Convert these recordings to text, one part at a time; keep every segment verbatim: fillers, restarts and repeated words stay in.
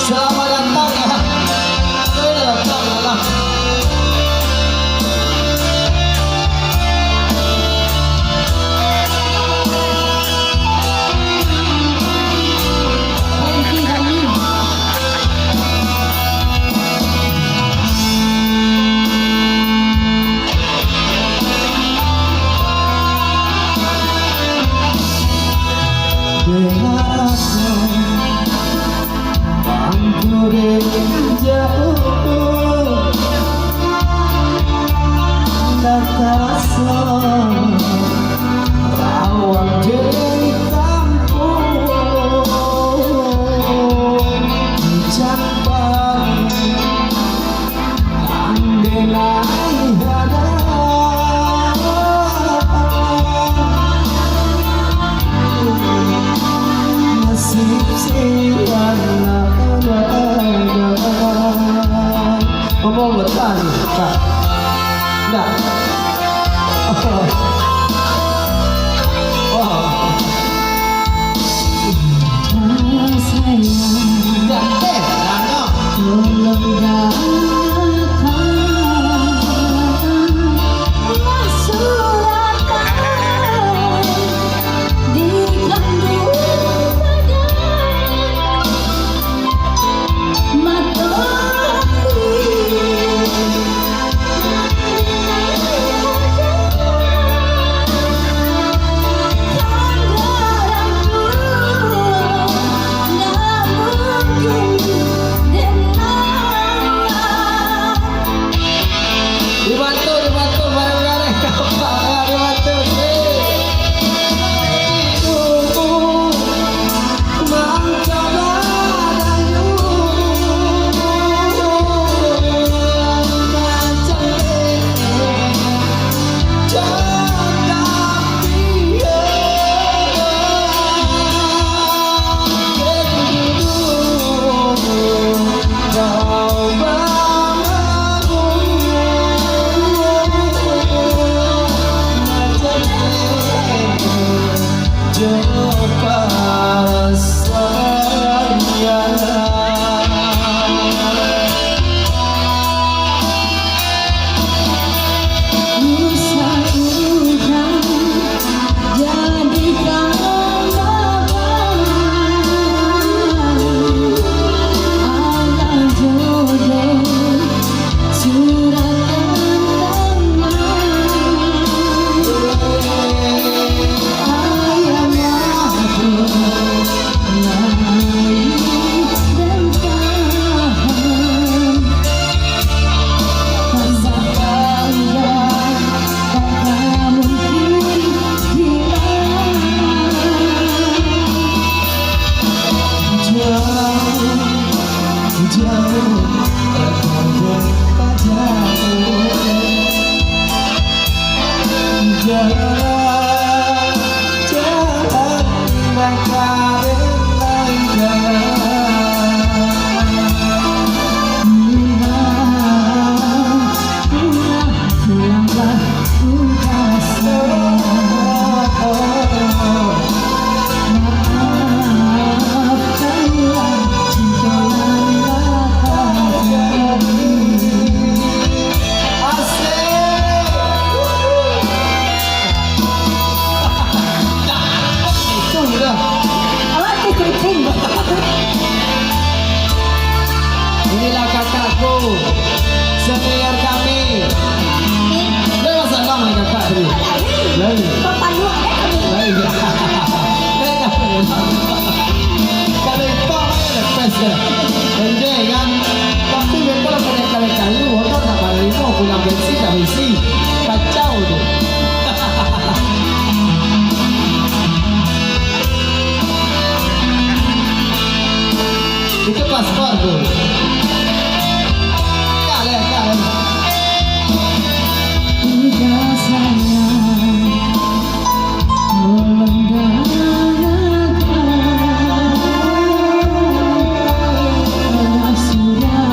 Selamat datang, ya. Selamat datang, ya. Ngomong betul ni, Kak. Ndak. Wah. Sayang, tolong datang. Lah suratan di kandung badan. Matahari. Dibantu, dibantu, bareng-bareng. Dibantu. Asik. Nah, itu dah. Alat keriting. Inilah kakakku, senior kami. Dah salam ya kakak tadi. Lain. Lain. Lain. Kalau itu, lepes ya. Enjoy kan? Tapi betul kalau kalian kayu, orang tak pada lima pulang bensin tak isi. Kacau tu. Itu paspor tu. Kalah, kalah. Udah sayang, tolong datang. Lah sudah.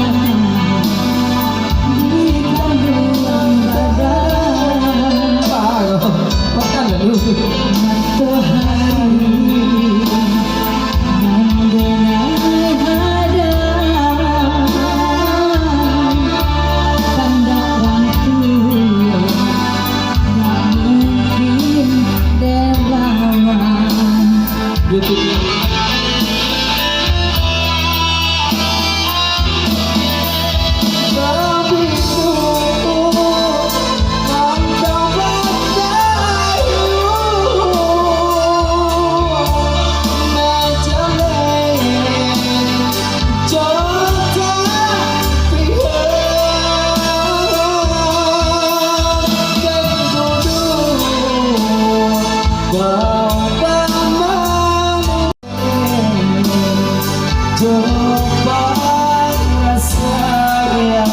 Bang rasanya